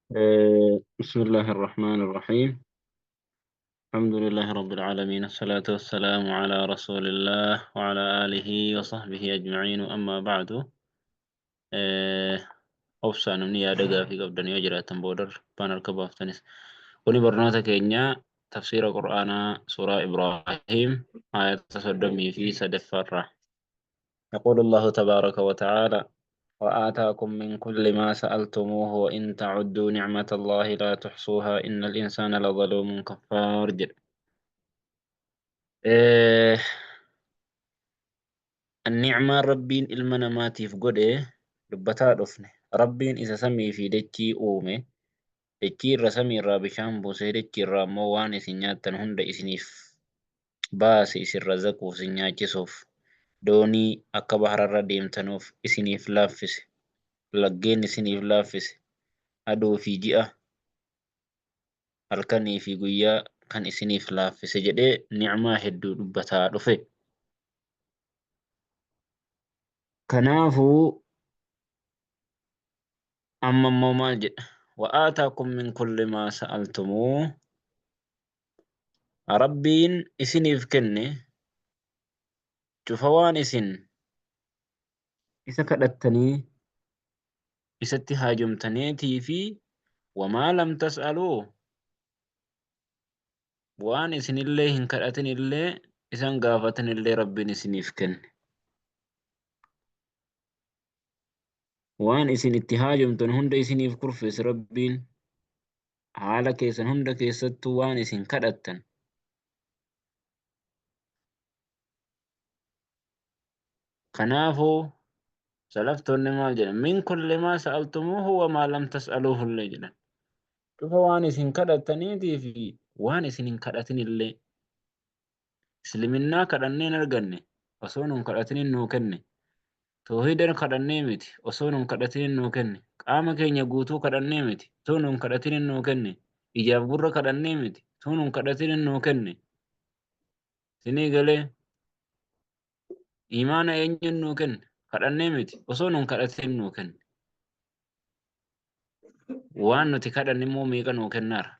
بسم الله الرحمن الرحيم. الحمد لله رب العالمين، الصلاة والسلام على رسول الله وعلى آله وصحبه أجمعين، أما بعد. Obsaa namni yaada gaafii qabdan yoo jiraatan boodar baan harka baaftanis. Kuni barnoota keenya tafsiira Qur'aanaa suuraa Ibraahiim ayata 33ffaarraa. يقول الله تبارك وتعالى: وآتاكم من كل ما سألتموه وإن تعدوا نعمة الله لا تحصوها إن الإنسان لظلوم كفار jedha. Ni'maan Rabbiin ilma namaatiif godhe dubbataa dhufne. Rabbiin isa samii fi dachii uume, dachii irra samii irraa bishaan buusee, dachii irraa immoo waan isin nyaattan hunda isiniif baase, isin razaquuf, isin nyaachisuuf, doonii akka bahararra deemtanuuf isiniif laaffise, laggeen isiniif laaffise, aduu fi ji'a, halkanii fi guyyaa kan isiniif laaffise jedhee ni'maa hedduu dubbataa dhufe. Kanaafuu amma immoo maal jedha? Wa'aataakum min kulli maa sa'altumuu, Rabbiin isiniif kenne cufa waan isin isa kadhattanii isatti haajomtaneetii fi wamaa lam tas'aluu, waan isinillee hin kadhatinillee isan gaafatinillee Rabbiin isiniif kenne. Waan isin itti haajomtan hunda isiniif kurfeesse Rabbiin, haala keessan hunda keessattuu waan isin kadhattan. Kanaafuu salaftoonni maal jedhan? Min kulli maa sa'altumuuhu wa maa lam tas'aluuhu illee jedhan. Cufa waan isin kadhattaniitii fi waan isin hin kadhatinillee. Isliminnaa kadhannee hin arganne, osoo nun kadhatinin nuu kenne. Toohida kadhannee miti, osoo nun kadhatinin nuu kenne. Qaama keenya guutuu kadhannee miti, osoo nun kadhatinin nuu kenne. Ijaaf gurra kadhannee miti, osoo nun kadhatinin nuu kenne. Isinii galee? Imaana eenyuun nuu kenne? Kadhannee miti, osoo nun kadhatin nuu kenne. Waan nuti kadhanne immoo meeqa nuu kennaara?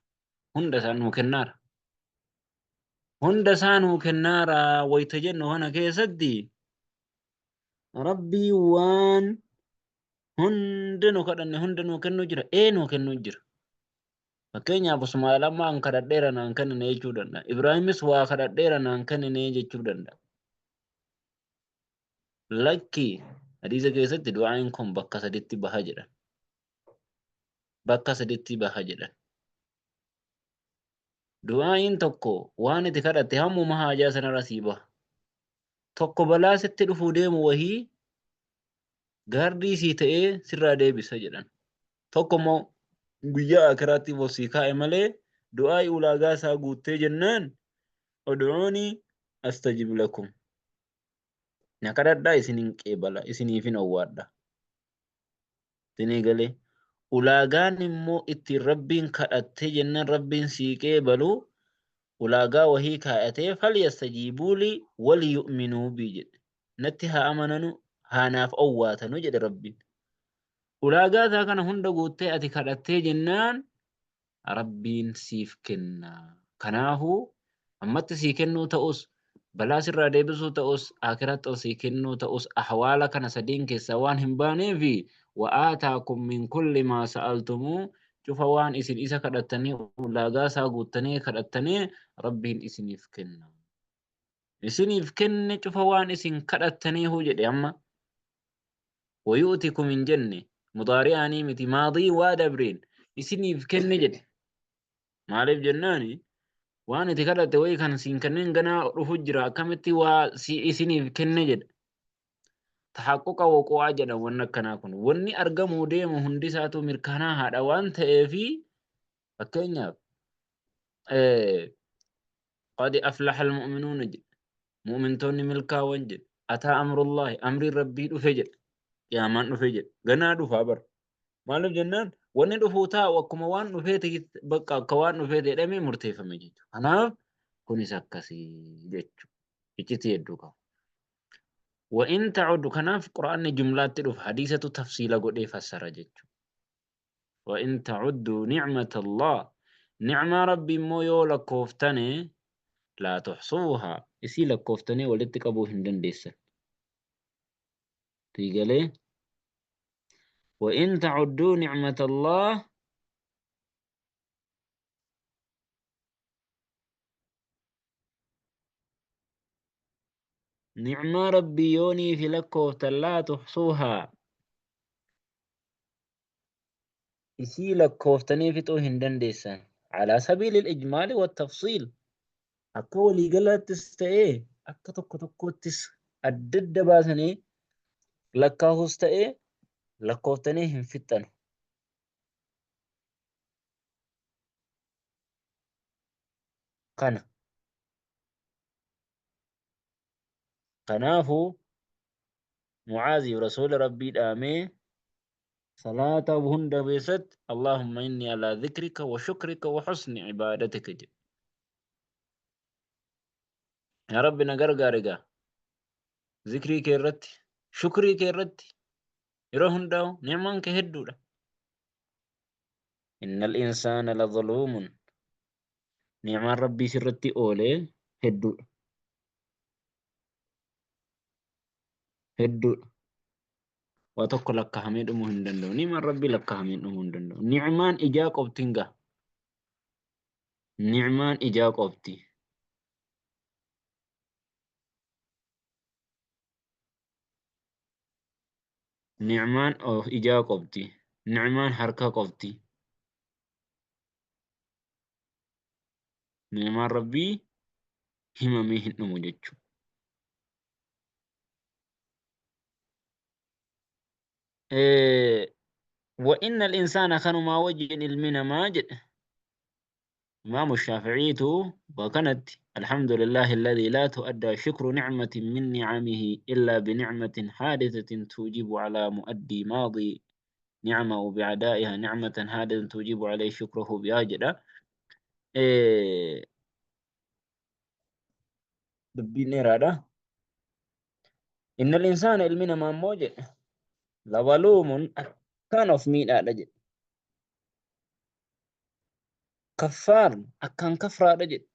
Hunda isaa nuu kennaara. Hunda isaa nuu kennaara wayita jennu kana keessatti Rabbii waan hunda nu kadhanne hunda nuu kennuu jira. Ee, nuu kennuu jira. Fakkeenyaaf Usmaa'il amma an kadhadheera naan kennine jechuu danda'a. Ibraahimis waa kadhadheera naan kennine jechuu danda'a. Lakki, hadiisa keessatti du'aayin kun bakka saditti baha jedhan. Bakka saditti baha jedhan. Du'aayin tokko waan itti kadhatte hammuma haajaa sanarra sii baha. Tokko balaa sitti dhufuu deemu wahii gaardii sii ta'ee sirraa deebisa jedhan. Tokko immoo guyyaa akiraatti ol sii kaa'e malee du'aayi ulaagaa isaa guuttee jennaan, ud'uunii astajib lakum. Na kadhadhaa, isinin qeebala, isiniifin owwaadha. Isinii galee? Ulaagaan immoo ittiin Rabbiin kadhattee jennaan Rabbiin sii qeebalu ulaagaa wahii kaayatee, falyastajiibuu lii waliyu'minuu bii jedhe. Natti haa amananu, haa naaf owwaatanu jedhe Rabbiin. Ulaagaa isaa kana hunda guuttee ati kadhattee jennaan Rabbiin siif kenna. Kanaafuu ammatti sii kennuu ta'us, balaa sirraa deebisuu ta'us, aakiratti ol sii kennuu ta'us, ahwaala kana sadeen keessaa waan hin baaneefi, wa'aataakum min kulli maa sa'altumuu, cufa waan isin isa kadhattanii ulaagaa isaa guuttanii kadhattanii Rabbiin isiniif kenna. Isiniif kenne cufa waan isin kadhattaniihu jedhe amma. Wayu'tikum hin jenne, mudaari'aanii miti, maadii waa dabreen isiniif kenne jedhe. Maaliif jennaani, waan itti kadhatte wayii kan siin kanneen ganaa dhufu jira, akkamitti waa si isiniif kenne jedha. Tahaqquqa wuqu'aa jedhan wanni akkanaa kun. Wanni argamuu deemu hundisaatu mirkanaa haadha waan ta'eefi, fakkeenyaaf qad aflaha almu'minuuna jedhe, mu'mintoonni milkaawan jedhe, ataa amrullaahi, amriin Rabbii dhufe jedhe, qiyaamaan dhufe jedhe, ganaa dhufaa bara. Maaliif jennaan, wanni dhufuu taa'u akkuma waan dhufee ta'e, bakka akka waan dhufee ta'e jedhamee murteeffame jechuudha. Kanaaf kunis akkasii jechuudha. Iccitii hedduu qaba. Wa in ta'udu, kanaaf Qur'aanni jumlaatti dhufa, hadiisatu tafsiila godhee fassara jechuudha. Wa in ta'udduu ni'mata Allah, ni'maa Rabbii immoo yoo lakkooftane, laa tuhsuuhaa, isii lakkooftanii walitti qabuu hin dandeessan. Sii galee? Wa in ta'udduu ni'mata Allah, ni'maa Rabbii yoonii fi lakkooftan, laa tuhsuuhaa, isii lakkooftanii fixuu hin dandeessan. Alaa sabiilil ijmaali wattafsiil, akka waliigalaattis ta'ee akka tokko tokkoottis adda adda baasanii lakkaahus ta'ee lakkooftanii hin fixxanu. Kana. Kanaafuu Mucaaziif Rasuula Rabbii dhaamee salaata hunda keessatti Allahumma inni alaa dhikrika wa shukrika wa husni ibaadatika jedhe. Yaa Rabbi na gargaari egaa zikrii kee irratti, shukrii kee irratti yeroo hundaa'u, ni'maan kee hedduudha. Innal insaana la zaluumun, ni'maan Rabbii sirratti oolee hedduudha. Hedduudha. Waa tokko lakkaa'amee dhumuu hin danda'u. Ni'maan Rabbii lakkaa'amee dhumuu hin danda'u. Ni'maan ijaa qofti hin gaha. Ni'maan ijaa qofti. Ni'maan ijaa qofti. Ni'maan harka qofti. Ni'maan Rabbii himamee hin dhumu jechuudha. Wa inna al-insaana, kanumaa wajjin ilmi namaa jedhe Imaamu Shaafi'iitu waa kanatti, alhamdulillahi alladhii laa tu'addaa shukru ni'matin min ni'amihi illaa binicmatin haadithatin tuujibu alaa mu'addii maadii ni'amahu bi'adaa'iha ni'matan haadithatan tuujibu alayhi shukrahu bihaa jedha. Dubbiin dheeraadha. Innal insaana, ilmi namaa immoo jedhe, lazaluumun, akkaan of miidhaadha jedhe. Kaffaar, akkaan kafraadha jedhe.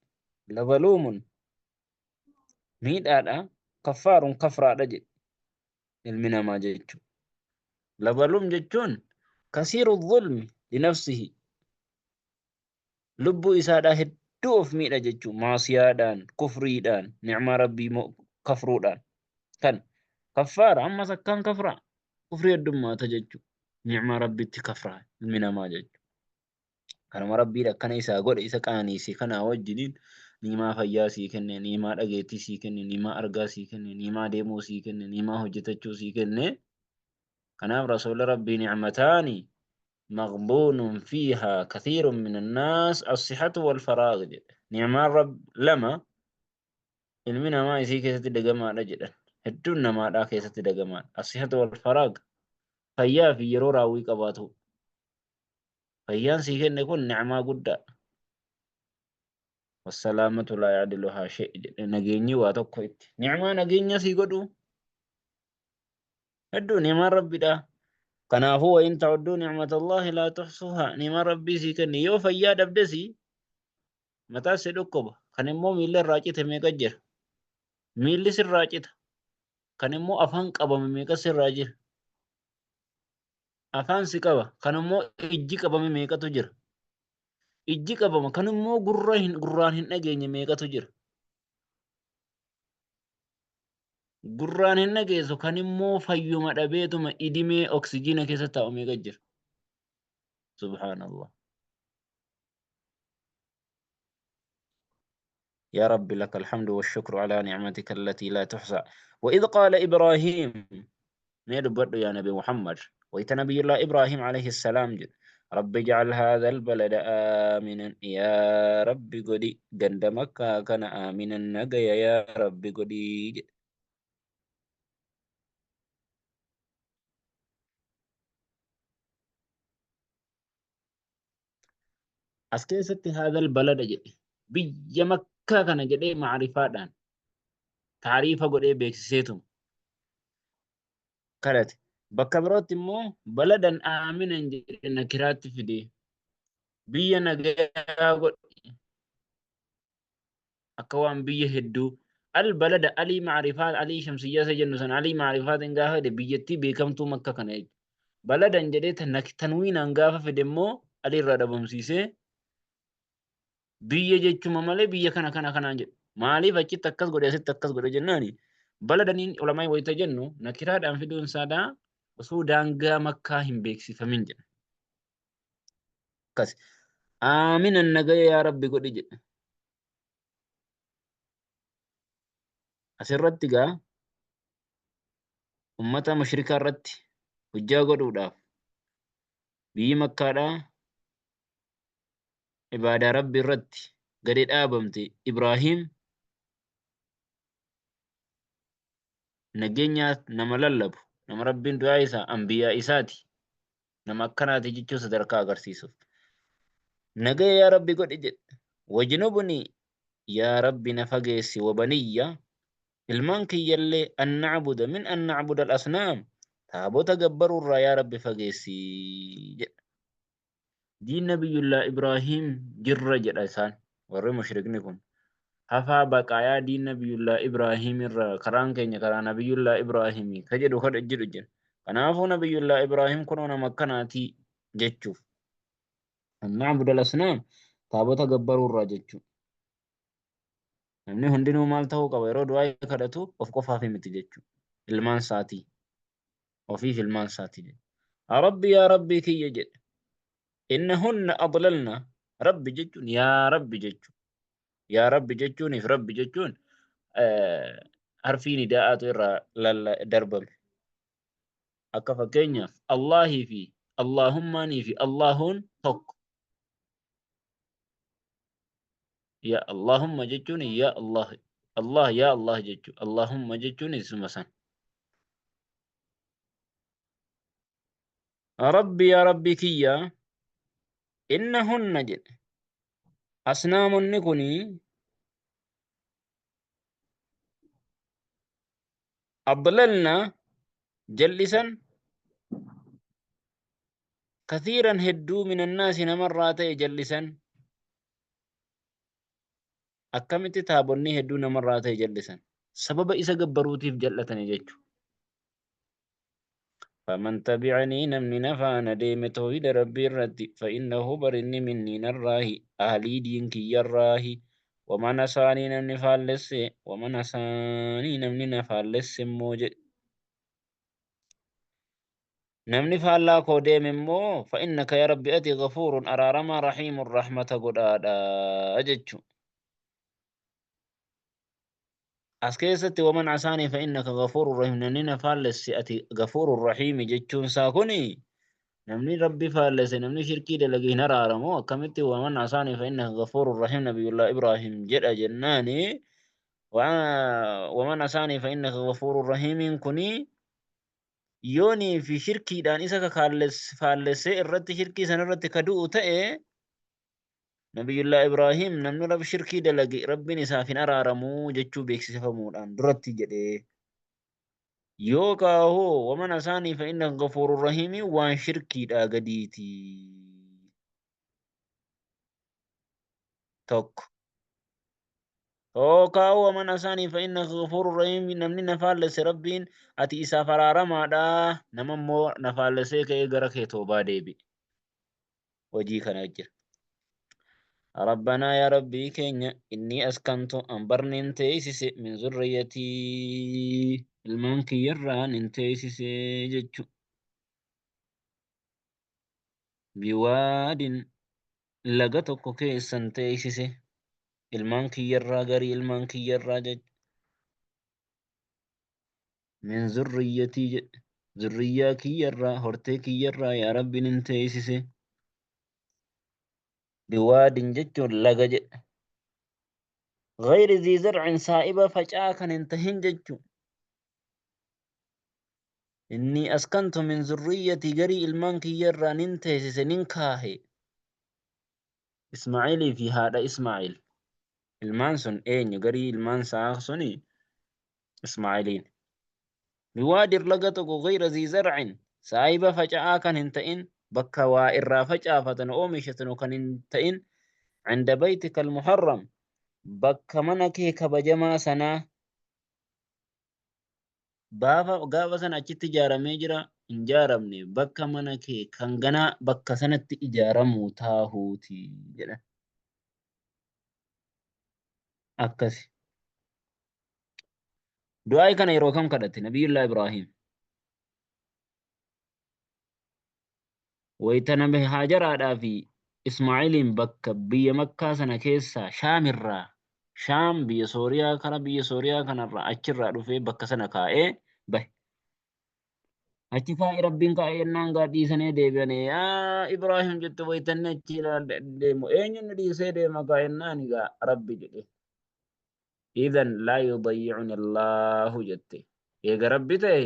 Lazaluumun miidhaadha, kaffaarun kafraadha jedhe ilmi namaa jechuudha. Lazaluum jechuun kasiiru zulmi linafsihi, lubbuu isaadhaa hedduu of miidha jechuun maasiyaadhaan, kufriidhaan, ni'maa Rabbii kafruudhaan. Kan kaffaara ammas akkaan kafraa, kufrii heddummaata jechuun ni'maa Rabbiitti kafraa ilmi namaa jechuudha. Kanuma Rabbiin akkana isaa godhe, isa qaaniise kanaa wajjiniin, ni'imaa fayyaa sii kenne, ni'imaa dhageettii sii kenne, ni'imaa argaa sii kenne, ni'imaa deemuu sii kenne, ni'imaa hojjetachuu sii kenne. Kanaaf Rasuulli Rabbii ni'mataani maghbuunun fiihaa kathiirun minan naas as-sihhatu wal faraag jedhe. Ni'maan Rabb lama ilmi namaa isii keessatti dagamaadha jedhan. Hedduun namaadhaa keessatti dagamaadha. As-sihhatu wal faraag, fayyaa fi yeroo raawwii qabaatu. Fayyaan sii kenne kun ni'maa guddaa. Wassalaamatu laa ya'diluhaa shay jedhe, nageenyi waa tokko itti. Ni'maa nageenya sii godhu hedduu ni'maan Rabbidha. Kanaafuu wa in ta'udduu ni'matallahi laa tuhsuhaa, ni'maan Rabbii sii kenne, yoo fayyaa dhabdesi mataa si dhukkuba, kan immoo miilla irraa cite meeqa jira, miilli sirraa cita, kan immoo afaan qabame meeqa sirraa jira, afaan si qaba, kan immoo ijji qabame meeqatu jira, ijji qabama, kan immoo gurra hin gurraan hin dhageenye meeqatu jira, gurraan hin dhageessu, kan immoo fayyuma dhabeetuma idimee oksijiina keessa taa'u meeqa jira. Subhaanallah. يا رب لك الحمد والشكر على نعمتك التي لا تحصى. وإذ قال إبراهيم، mee dubbadhu yaa Nabi Muhammad, wayta Nabiyullah Ibrahim alayhi salaam jedhe, rabbi ij'al haadha albalada aaminan, yaa Rabbi godhi ganda Makkaa kana aaminan, nagaya yaa Rabbi godhi jedhe. As keessatti haadha albalada jedhe, biyya Makkaa kana jedhee ma'rifaadhaan taariifa godhee beeksiseetuma kadhate. Bakka birootti immoo baladan aaminan jedhe nakiraatti fide. Biyya nagayaa godhi. Akka waan biyya hedduu al balada alii macrifaa alii shamsiyyaa isa jennu san alii macrifaatiin gaafa fide biyyattii beekamtuu makka kana jechuudha. Baladan jedhee tanwiinaan gaafa fide immoo alii irraa dhabamsiisee biyya jechuma malee biyya kana kana kanaan jedhu. Maaliif achitti akkas godhe asitti akkas godhe jennaani baladaniin ulamaa wayita jennu nakiraadhaan fiduun isaadhaa osoo daangaa makkaa hin beeksifamin jedha. Akkas. Aaminan nagaya yaa Rabbi godhi jedha. Asirratti gaa ummata mushrikaa irratti hujjaa godhuudhaaf biyyi makkaadhaa ibaadaa Rabbi irratti gadi dhaabamte Ibraahiim nageenyaa nama lallabu nama Rabbiin du'aa isaa anbiyaa isaati nama akkanaati jechuu sadarkaa agarsiisuuf nagaya yaa Rabbi godhi jedhe wajnubni yaa Rabbi na fageessi wabaniyya ilmaan kiyyallee an na'buda min an na'buda al-asnaam taabota gabbaruurraa yaa Rabbi fageessi jedhe. Diin Nabiyyullaah Ibraahiim jirra jedha isaan warri mushrikni kun. Hafaa baqaayaa diin Nabiyyullaah Ibraahiim irra karaan keenya karaa Nabiyyullaah Ibraahiimi ka jedhu ka jedhu jira. Kanaafuu Nabiyyullaah Ibraahiim kunoo nama akkanaatii jechuuf. An na'budal asnaam taabota gabbaruu irraa jechuu. Namni hundinuu maal ta'uu qaba yeroo du'aa kadhatu of qofaaf miti jechuu. Ilmaan isaatii. Ofiif ilmaan isaatii jedhe. Rabbi yaa Rabbii kiyya jedhe. Innahunna adlalna Rabbi jechuun yaa Rabbi jechuun. Yaa Rabbi jechuuniif Rabbi jechuun harfii nidaa'aatu irraa lalla darbame. Akka fakkeenyaaf Allaahii fi Allaahummaanii fi Allaahuun tokko. Ya Allahumma jechuun ya Allah Allah ya Allah jechuun Allahumma jechuun isuma san. Rabbi yaa Rabbi kiyya innahunna jedhe asnaamonni kuni adlalna jal'isan kathiiran hedduu minannaasi namarraa ta'e jal'isan Akkamitti taabonni hedduu namarraa ta'e jal'isan? Sababa isa gabbaruutiif jal'atani jechu. Faman tabi'anii namni na faana deeme tawhiida Rabbii irratti fa'innahu bar inni minnii narraahi ahlii diin kiyyarraahi waman asaanii namni faallesse waman asaanii namni na faallesse immoo jedhe. Namni faallaa koo deeme immoo fa innaka yaa Rabbi ati ghafuurun araaramaa rahiimun rahmata godhaadha jechu. As keessatti waman asaanii fa innaka ghafuurun rahiim namni na faallesse ati ghafuurun rahiimi jechuun isaa kuni namni Rabbi faallesse namni shirkii dalage hin araaramu akkamitti waman asaanii fa innaka ghafuurun rahiim nabiyullah Ibraahim jedha jennaani waman asaanii fa innaka ghafuurun rahiimiin kuni yoonii fi shirkiidhaan isa faallessee irratti shirkii san irratti ka du'u ta'e Nabiyyullaa Ibraahim namni rab shirkii dalage rabbiin isaaf hin araaramuu jechuu beeksifamuudhaan duratti jedhee yoo kaahoo waman asaanii fa innaka gafuurur rahiimii waan shirkiidhaa gadiiti. Tokko. Yookaan waman asaanii fa innaka ghafuurun rahiim namni na faallesse rabbiin ati isaaf araaramaadha nama immoo na faallessee ka'ee gara kee toobaa deebi'e. Hojii kana jira. Rabbanaa yaa Rabbii keenya innii askantu an barniin teeysise min zurriyyatii ilmaan kiyyarraa nin teeysise jechu. Biwaadin laga tokko keessan teeysise ilmaan kiyyarraa garii ilmaan kiyyarraa jechu. Min zurriyyatii jedhe zurriyyaa kiyyarraa hortee kiyyarraa yaa Rabbi nin teeysise. Biwaadin jechuun laga jedhe. Gayri zii zarcin saa'iba facaa kan hin tahin jechu. Innii askantu min zurriyyatii garii ilmaan kiyya irraa nin teessise nin kaahe. Ismaa'ilii fi haadha Ismaa'il. Ilmaan sun eenyu garii ilmaan isaa suni Ismaa'iliin. Biwaadir laga tokko gayra zii zarcin Saahiba faca'aa kan hin ta'in, bakka waa irraa facaafatanu oomishatanu kan hin ta'in, cinda baytika almuharram, bakka mana kee kabajamaa sanaa baafa gaafa sana achitti ijaaramee jira hin ijaaramne, bakka mana kee kan ganaa bakka sanatti ijaaramuu taahuuti jedhan. Akkasi. Du'aa'ii kana yeroo kam kadhate Nabiyyullaa Ibraahim? Wayita nabi Haajaraadhaa fi Ismaa'iliin bakka biyya Makkaa sana keessaa Shaamirraa, Shaam biyya Sooriyaa kara biyya Sooriyaa kanarraa achirraa dhufee bakka sana kaa'ee bahe. Achi kaa'ee Rabbiin kaa'ee jennaan gaa dhiisanii deebi'anii yaa Ibraahim jette wayitanni achi deemu eenyuun nu dhiisee deema gaa jennaan gaa Rabbi jedhe. Idan laa yudayyi'uni Allaahu jette. Eega Rabbi ta'e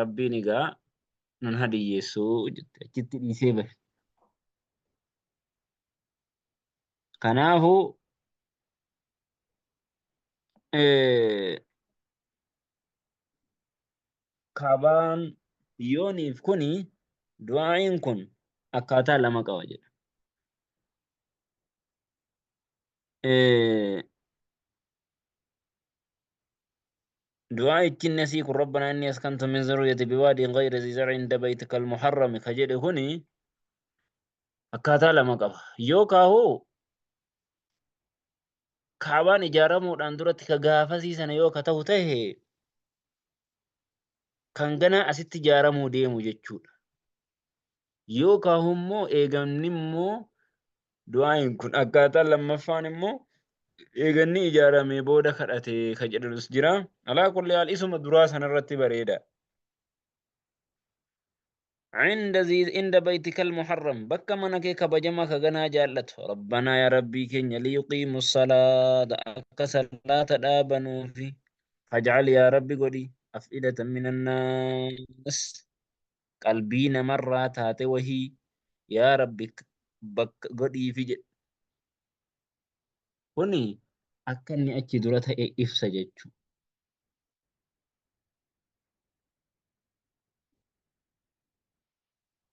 Rabbiin egaa nun hadiyyeessuu jette. Achitti dhiisee bahe. Kanaafuu Kaabaan yooniif kuni du'aa'iin kun akkaataa lama qaba jedha. Du'aa'ichi inni asii kun Rabbanaa inni askantu min zurriyyati biwaadiin ghayri zi zar'in inda baytika al-muharrami ka jedhe kuni akkaataa lama qaba. Yoo kaahu Kaabaan ijaaramuudhaan duratti ka gaafasii sana yoo ka ta'u tahe kan ganaa asitti ijaaramuu deemu jechuudha. Yoo kaahu immoo eegamni immoo du'aayin kun akkaataa lammaffaan immoo eeganni ijaaramee booda kadhate ka jedhanus jira. Alaa kulli haal isuma duraa sanarratti bareeda. Inda zii inda baytikal muharram bakka mana kee kabajamaa ka ganaa jaallatu rabbanaa yaa rabbii keenya liyuqiimu salaata akka salaata dhaabanuufi faj'al yaa rabbi godhi af'idatan minannaas qalbii namarraa taate wahii yaa rabbi bakka godhiifi jedhe. Kuni akka inni achi dura ta'e ibsa jechuudha.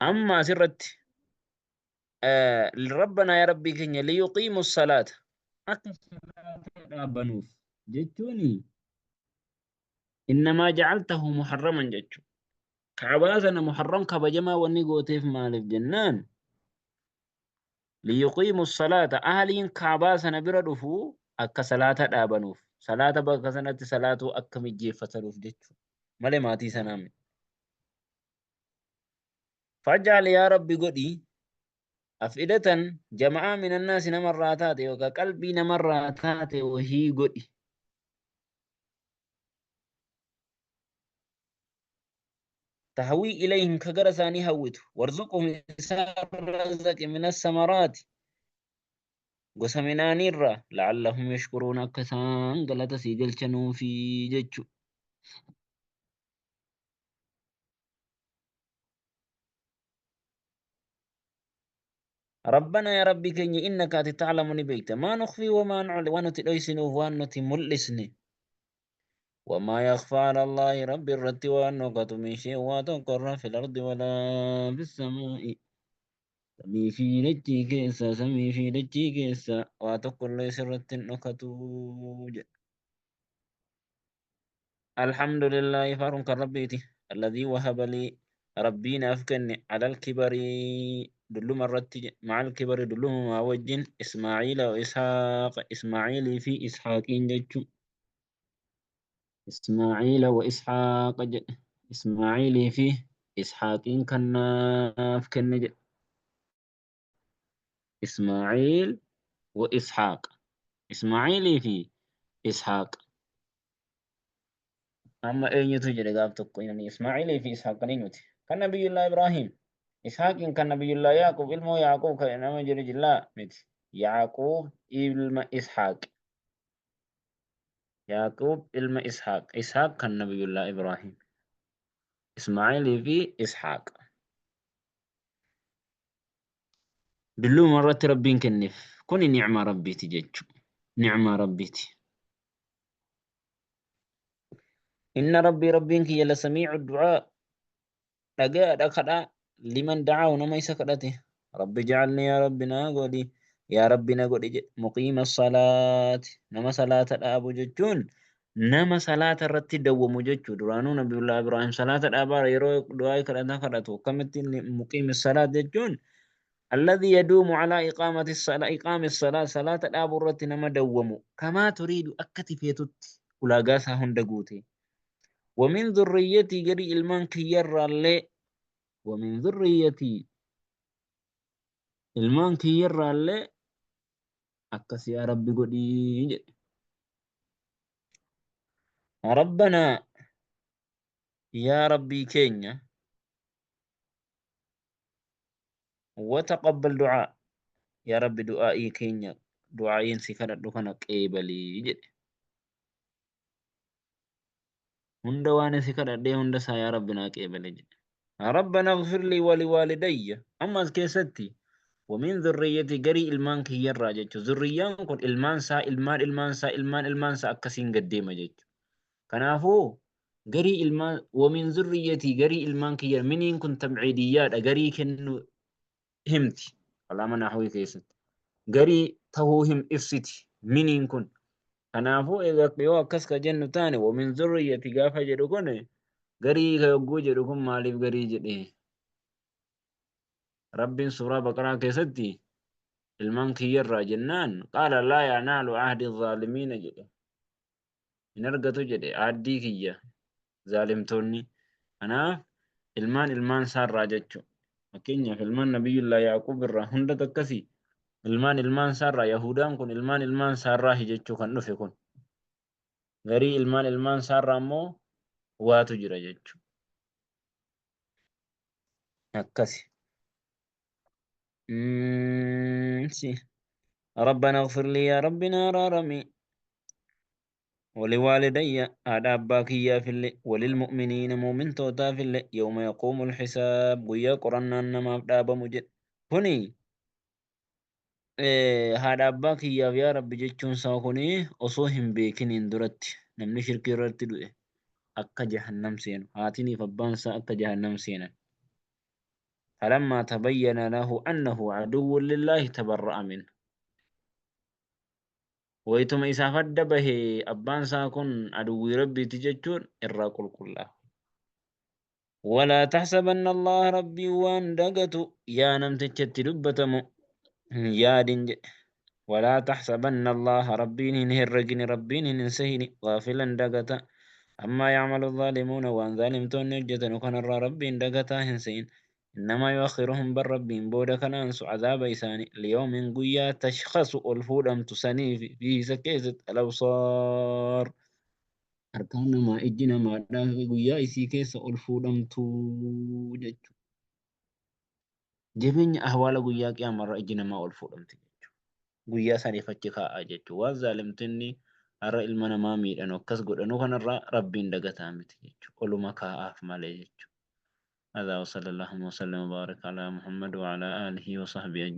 Amma asirratti Rabbanaa yaa Rabbii keenya liyuqiimu salaata akka salaata dhaabanuuf jechuun innamaa jacaltahu muharraman jechuudha. Ka'abaa sana muharram kabajamaa wanni gooteef maaliif jennaan Liyuqiimu salaata ahliin kaabaa sana bira dhufu akka salaata dhaabanuuf salaata bakka sanatti salaatuu akka mijjeeffatanuuf jechuudha malee maatii sanaa miti. Faj'al yaa Rabbi godhi af'idatan jama'aa minannaasi namarraa taate yookaan qalbii namarraa taate wahii godhi. Tahwii ilayhim ka gara isaanii hawwitu. Warzuqhum isaan razaqi minas samaraati gosa midhaaniirraa la'allahum yashkuruun akka isaan galata sii galchanuufi jechu. Rabbana yaa Rabbii keenya innaka ati ta'lamu ni beekta maa nukhfii wamaa nuclin waan nuti dhoysinuuf waan nuti mul'isne. Wamaa yakhfaa ala Allaahi Rabbi irratti waan dhokatu min shay'in waa tokko irra fil ardi walaa fis samaa'i samii fi dachii keessa samii fi dachii keessa waa tokko illee sirratti hin dhokatu jedhe. Alhamdulillahi faaruun kan Rabbiiti alladhii wahaba lii Rabbii naaf kenne alal kibarii dulluma irratti ma'al kibari dullumaa wajjin Ismaa'iila wa Ishaaqa Ismaa'iilii fi Ishaaqiin jechuu Ismaa'iila wa Ishaaqa jedhe Ismaa'iilii fi Ishaaqiin kan naaf kenne jedhe Ismaa'iil wa Ishaaq Ismaa'iilii fi Ishaaq Amma eenyutu jedhe gaaf tokko inni Ismaa'ilii fi Ishaaq kan eenyuti? Kan Nabiyyullaa Ibraahim. Ishaaqiin kan Nabiyyullaa Yaaqub ilmoo Yaaqub kan nama jedhu jillaa miti. Yaaqub ilma Ishaaq. Yaaqub ilma Ishaaq. Ishaaq kan Nabiyyullaa Ibraahim. Ismaa'ilii fi Ishaaq. Dulluma irratti Rabbiin kenneef. Kuni ni'maa Rabbiiti jechuudha. Ni'maa Rabbiiti. Inna rabbii rabbiin kiyya la samiicu du'aa Dhagayaadha kadhaa liman da'aahu nama isa kadhate. Rabbi ja'alni yaa Rabbi naa godhi yaa Rabbi na godhi jedhe muqiima salaati nama salaata dhaabu jechuun nama salaata irratti dawwamu jechuu duraanuu Nabiyullah Ibraahim salaata dhaabaa yeroo du'aa kadhata kadhatu akkamitti muqiimi salaat jechuun alladhi yaduumu alaa iqaamati salaa iqaami salaa salaata dhaabu irratti nama dawwamu kamaa turiidu akka tifeetutti ulaagaa isaa hunda guute. Wamin dhurriyyatii gadi ilmaan kiyyarraallee wamin dhurriyyatii ilmaan kiyyarraallee akkas yaa rabbi godhii jedhe. Rabbanaa yaa rabbii keenya wataqabbal du'aa yaa rabbi du'aa'ii keenya du'aa'iin si kadhadhu kana qeebalii jedhe. Hunda waan si kadhadhee hunda isaa yaa rabbi naa qeebale jedhe. Rabbana ighfir lii wa liwaalidayya. Amma as keessatti wamin dhurriyyati garii ilmaan kiyyarraa jechuudha. Zurriyyaan kun ilmaan isaa ilmaan ilmaan isaa ilmaan ilmaan isaa akkasiin gaddeema jechuudha. Kanaafuu garii ilmaan wamin zurriyyatii garii ilmaan kiyya miniin kun tabciidiyyaadha garii kennu himti kalaama nahwii keessatti garii tahuu him ibsiti miniin kun kanaafuu egaa yoo akkas ka jennu taane wamin zurriyyati gaafa jedhu kun garii ka yogguu jedhu kun maaliif garii jedhe rabbiin suuraa baqaraa keessatti ilmaan kiyyarraa jennaan qaala laa yanaalu ahdi zaalimiina jedhe hin argatu jedhe aaddii kiyya zaalimtoonni. Kanaaf ilmaan ilmaan isaarraa jechu. Fakkeenyaaf ilmaan Nabiyyullaa Yaaqub irraa hunda takkasi ilmaan ilmaan isaarraa Yahudaan kun ilmaan ilmaan isaarraahi jechuu kan dhufe kun. Garii ilmaan ilmaan isaarraa immoo waatu jira jechu. Akkasi. Si. Rabbana ighfir lii yaa Rabbi naa araarami. Waliwaalidayya haadha abbaa kiyyaafillee walilmu'miniina mu'mintootaafillee yawma yaquumul hisaab guyyaa qorannaan namaaf dhaabamu jedhe. Kuni haadha abbaa kiyyaaf yaa Rabbi jechuun isaa kuni osoo hin beekiniin duratti namni shirkii irratti du'e akka jahannam seenu haatiniif abbaan isaa akka jahannam seenan. Falammaa tabayyana lahu annahu aduwwun lillaahi tabarra'a minhu. Waytuma isaaf adda bahe abbaan isaa kun aduwwii Rabbiiti jechuun irraa qulqullaa'a. Walaa taxsabanna Allaha Rabbiin waan dagatu yaa namticha itti dubbatamu hin yaadin jedhe. Walaa taxsabanna Allaha Rabbiin hin herregini Rabbiin hin sehini gaafilan dagata. Ammaa yacmalu zaalimuuna waan zaalimtoonni hojjetanu kanarraa Rabbiin dagataa hin sehin. Innamaa yu'akhiruhum bar Rabbiin booda kan aansu azaaba isaanii liyawmin guyyaa tashkhasu ol fuudhamtu saniifi fiihi isa keessatti al-absaar harkaan namaa ijji namaadhaa guyyaa isii keessa ol fuudhamtu jechuudha. Jabeenya ahwaala guyyaa qiyaamarraa ijji namaa ol fuudhamti jechuudha. Guyyaa saniif achi kaa'aa jechuudha. Waan zaalimtinni har'a ilma namaa miidhanu akkas godhanu kanarraa Rabbiin dagataa miti jechuudha. Oluma kaa'aaf malee jechuudha. هذا وصلى اللهم وسلم وبارك على محمد وعلى آله وصحبه أجمعين.